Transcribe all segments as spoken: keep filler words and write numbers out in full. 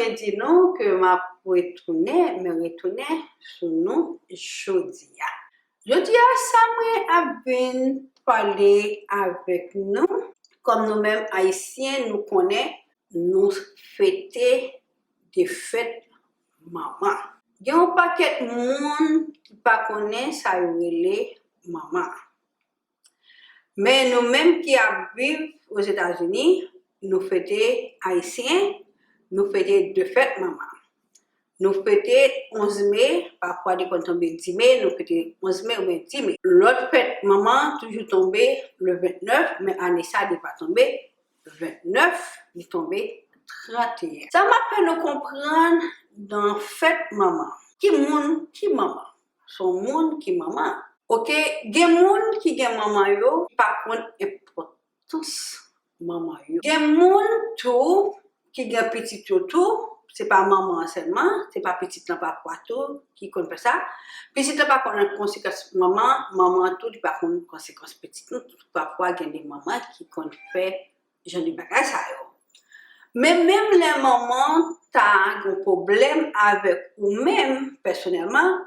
Mwen di nou ke m ap retounen, men retounen sou nou jodi a. Jodi a, sa mwen ap vin pale avèk nou, kòm nou menm Ayisyen, nou konnen nou fete defèt manman. Gen yon pakèt moun ki pa konnen sa yo rele manman. Men nou menm ki ap viv Ozetazini, nou fete Ayisyen, nou fete defèt manman. Nou fete onz me, pafwa li konn tonbe dis me, nou fete onz me oubyen dis me. Lòt fèt manman toujou tonbe le vennèf, men ane sa li pa tonbe vennèf, li tonbe tranteyen. Sa m ap fè nou konprann nan fèt manman. Ki moun ki manman? Se yon moun ki manman. Oke, gen moun ki gen manman yo ki pa konn enpòtans manman yo. Gen moun tou ki gen pitit yo tou, se pa manman an sèlman, se pa pitit lan pafwa tou ki konn fè sa. Pitit lan pa konn konsekans manman, manman an tou li pa konn konsekans pitit lan. Pafwa gen de manman ki konn fè jan de bagay sa yo. Men menm lè manman ta gen pwoblèm avèk ou menm pèsonèlman,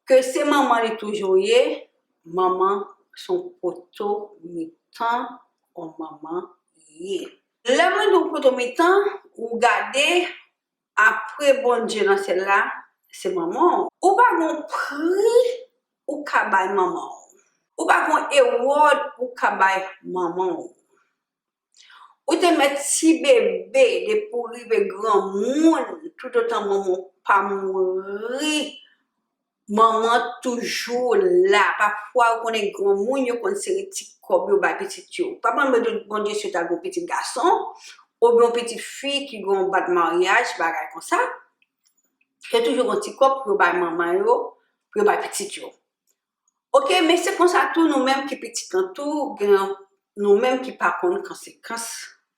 ke se manman li toujou ye, manman se yon poto mitan yon manman ye. Lè mwen di w poto mitan, ou gade apre Bondye nan syèl la, se manman w. Ou pa gen pri ou ka bay manman w. Ou pa gen ewòd ou ka bay manman w. Ou te mèt ti bebe depi w rive granmoun, toutotan manman w pa mouri, manman toujou la. Pafwa, ou konnen granmoun yo konn sere ti kòb yo bay pitit yo. Pa ban mwen di Bondye si w ta gen yon pitit gason, oubyen yon pitit fi ki gen yon bat maryaj, bagay konsa, yo toujou gen yon ti kòb pou yo bay manman yo, pou yo bay pitit yo. Oke, men se konsa tou nou menm ki pitit lan tou, gen nou menm ki pa konn konsekans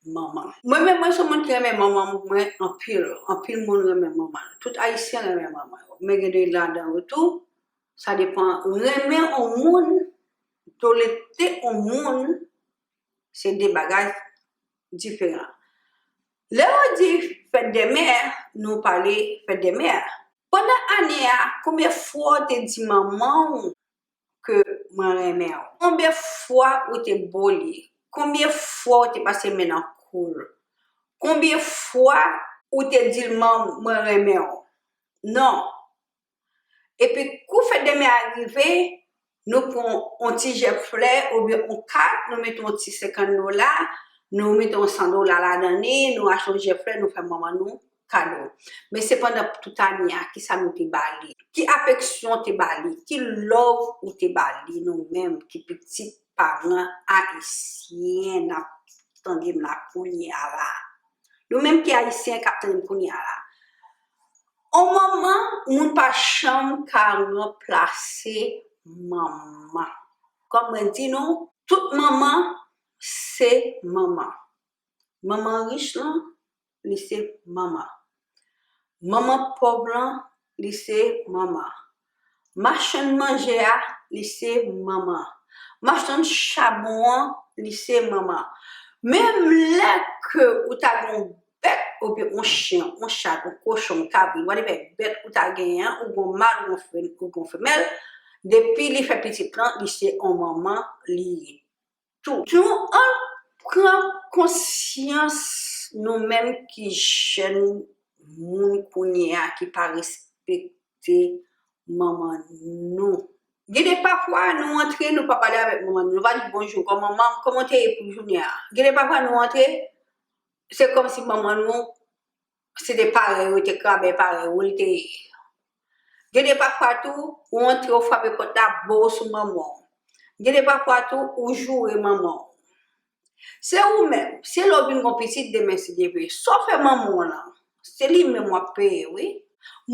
manman. Mwen menm, mwen se yon moun ki renmen manman mwen anpil. Anpil moun renmen manman. Tout Ayisyen renmen manman yo. Men gen de ladan yo tou, sa depan. Renmen yon moun, tolere yon moun, se de bagay diferan. Lè yo di fèt dè mè, nou pale fèt dè mè. Pandan ane a, konbyen fwa w te di manman w ke mwen renmen w? Konbyen fwa ou te bo li? Konbyen fwa ou te pase men nan kou l? Konbyen fwa ou te di l, "Manm, mwen renmen w"? Non. Epi kou fèt dè mè a rive, nou pran yon ti jèb flè oubyen yon kat, nou mete yon ti senkant dola, nou mete yon san dola ladan li, nou achte yon jèb flè, nou fè manman nou kado. Men sepandan, tout ane a, kisa nou te ba li? Ki afeksyon te ba li? Ki love ou te ba li? Nou menm ki pitit paran ayisyen, n ap tande m la kounye a la. Nou menm ki ayisyen k ap tande m kounye a la. On manman, moun pa janm ka ranplase manman. Kòm mwen di nou, tout manman se manman. Manman rich lan, li se manman. Manman pòv lan, li se manman. Machann manje a, li se manman. Machann chabon an, li se manman. Menm lè ke ou ta gen yon bèt oubyen yon chen, yon chat, yon kochon, yon kabrit, whatever bèt ou ta genyen an, ou gen yon mal, ou gen yon fe-, ou gen yon femèl, depi li fè pitit lan, li se yon manman li ye. Tou. Tou, ann pran konsyans nou menm ki jèn moun kounye a ki pa respekte manman nou. Gen de pafwa nou antre, nou pa pale avèk manman nou, nou pa di bonjou, kòman manman, kòman w te ye pou jounen an? Gen de pafwa nou antre, se kòmsi manman nou se te parèy ou te krabe, parèy ou li te ye. Gen de pafwa tou, ou antre, ou frape pòt la, bo sou manman w. Gen de pafwa tou, ou joure manman w. Se ou menm, se lè w vin gon pitit demen si Dye vle. Sa w fè manman w lan, se li menm w ap peye, wi.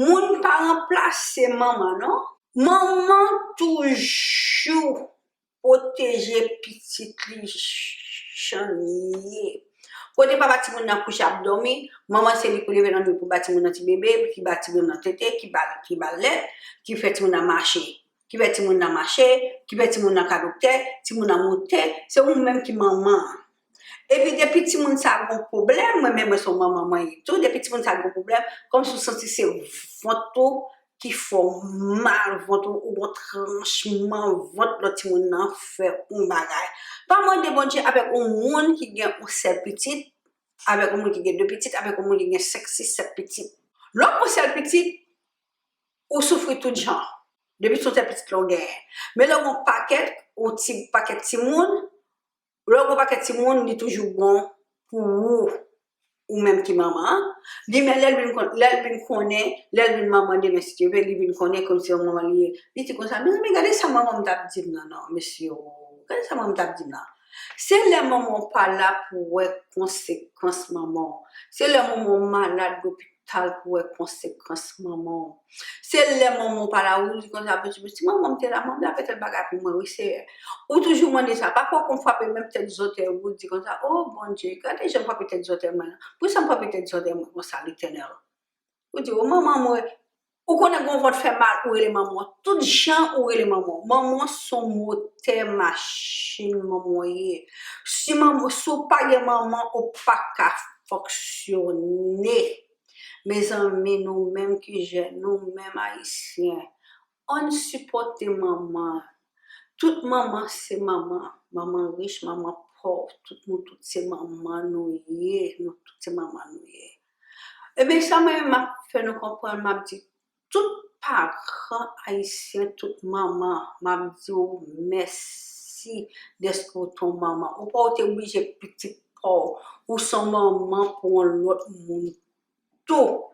Moun pa ranplase manman, non. Manman toujou pwoteje pitit li jan li ye. Kote papa timoun nan kouche ap dòmi, manman se li pou leve nan nuit pou ba timoun nan ti bebe, ki ba timoun nan tete, ki ba, ki ba l lèt, ki fè timoun nan mache, ki fè timoun nan mache, ki fè timoun nan ka doktè, timoun nan moute, se ou menm ki manman an. Epi depi timoun sa gon pwoblèm, mwen menm mwen se yon manman mwen ye tou, depi timoun sa gon pwoblèm, kòmsi w santi se vant ou ki fè w mal, vant ou, ou gon tranchman vant lòt timoun nan fè yon bagay. Pa mande Bondye avèk yon moun ki gen yon sèl pitit, avèk yon moun ki gen de pitit, avèk yon moun ki gen senk, sis, sèt pitit. Lè w gon sèl pitit, ou soufri tout jan. Depi se yon sèl pitit la w genyen. Men lè w gon pakèt, yon ti pakèt timoun, lè w gon pakèt timoun, li toujou bon pou ou, ou menm ki manman an. Li men lè l vin kon-, lè l vin konnen, lè l vin manman demen si Dye vle, li vin konnen kòmsi se yon manman li ye. Li di konsa, mezanmi, gade sa manman m t ap di m nan, non, mesye, o, gade sa manman m t ap di m nan. Se lè manman w pa la pou w wè konsekans manman w. Se lè manman w malad lopital pou w wè konsekans manman w. Se lè manman w pa la, ou di konsa, Bondye, si manman m te la, manman m t ap fè tèl bagay pou mwen, wi, Seyè. Ou toujou mande sa. Pafwa, ou konn frape menm tèt zòtèy ou, ou di konsa, o Bondye, gade jan m frape tèt zòtèy mwen. Poukisa m frape tèt zòtèy mwen konsa, Letènèl? Ou di, o manman mwen, ou konnen gon vant fè mal, ou rele manman w. Tout jan ou rele manman w. Manman w se yon motè machin, manman w ye. Si manman, si w pa gen manman, ou pa ka fonksyone. Mezanmi, nou menm ki jèn, nou menm Ayisyen, ann sipòte manman. Tout manman se manman. Manman rich, manman pòv, tout nou tout se manman nou ye, nou tout se manman nou ye. Ebyen, sa mwen menm m ap fè nou konprann, m ap di tout paran ayisyen, tout manman, m ap di w mèsi dèske w te yon manman. Ou pa w te oblije pitit pa w, ou se yon manman pou yon lòt moun tou.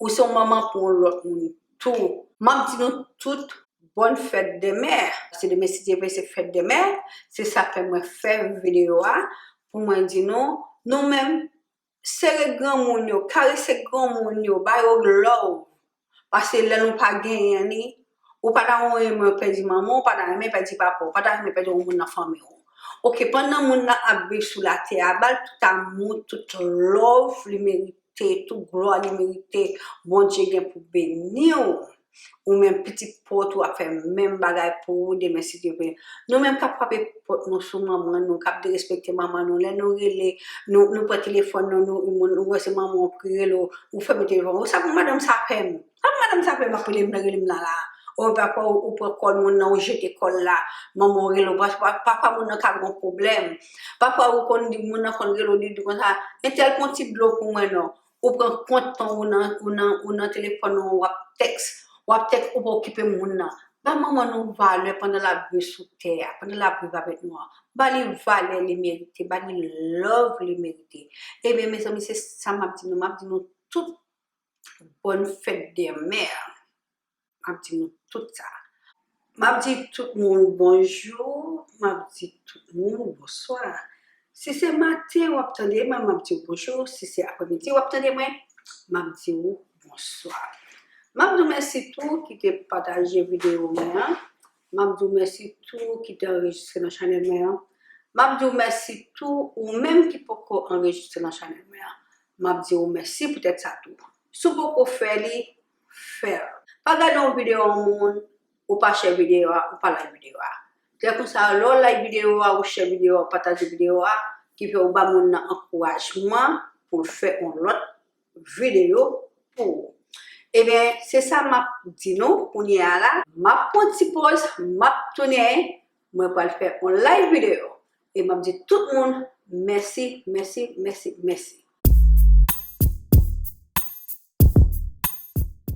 Ou se yon manman pou yon lòt moun tou. M ap di nou tout bòn fèt dè mè. Se demen, si Dye vle, se fèt dè mè. Se sa fè mwen fè videyo a pou mwen di nou, nou menm, sere granmoun yo, karese granmoun yo, ba yo love. Paske lè nou pa genyen li, ou pa ta renmen pèdi manman w, ou pa ta renmen pèdi papa w, ou pa ta renmen pèdi yon moun nan fanmi w. Oke, pandan moun nan ap viv sou latè a, ba l tout amou, tout love li merite, tout glwa li merite. Bondye gen pou beni w. Ou menm pitit pa w tou ap fè menm bagay pou ou demen si Dye vle. Nou menm k ap frape pòt nou sou manman nou, k ap derespekte manman nou, lè nou rele, nou, nou pran telefòn nou, nou, moun, nou wè se manman w ki rele w, ou fèmen telefòn. Ou sa pou madanm sa fè m? Sa pou madanm sa fè m ap rele m nan, rele m nan la? Ou papa ou, ou pran kòl moun nan, ou jete kòl la, manman w rele w. Pafwa, pafwa moun nan ka gen yon pwoblèm. Pafwa ou konn di, moun nan konn rele w, li di konsa, entèl pran ti dlo pou mwen non. Ou pran kont tan ou nan, ou nan, ou nan telefòn ou, w ap tèks, w ap tèks, ou pa okipe moun nan. Ba manman nou valè pandan l ap viv sou tè a, pandan l ap viv avèk nou an. Ba li valè li merite, ba li love li merite. Ebyen, mezanmi, se sa m ap di nou. M ap di nou tout bòn fèt dè mè. M ap di nou tout sa. M ap di tout moun bonjou, m ap di tout moun bonswa. Si se maten w ap tande mwen, m ap di w bonjou. Si se apremidi w ap tande mwen, m ap di w bonswa. M ap di w mèsi tou ki te pataje videyo mwen an. M ap di w mèsi tou ki te anrejistre nan chanèl mwen an. M ap di w mèsi tou ou menm ki poko anrejistre nan chanèl mwen an. M ap di w mèsi poutèt sa tou. Si w poko fè li, fè l. Pa gade yon videyo yon moun, ou pa share videyo a, ou pa like videyo a. Lè konsa, lè w like videyo a, ou share videyo a, ou pataje videyo a, ki fè ou ba moun nan ankourajman pou l fè yon lòt videyo pou ou. Ebyen, se sa m ap di nou kounye a la. M ap pran ti pòz, m ap tounen, mwen pral fè yon live videyo. E m ap di tout moun mèsi, mèsi, mèsi, mèsi.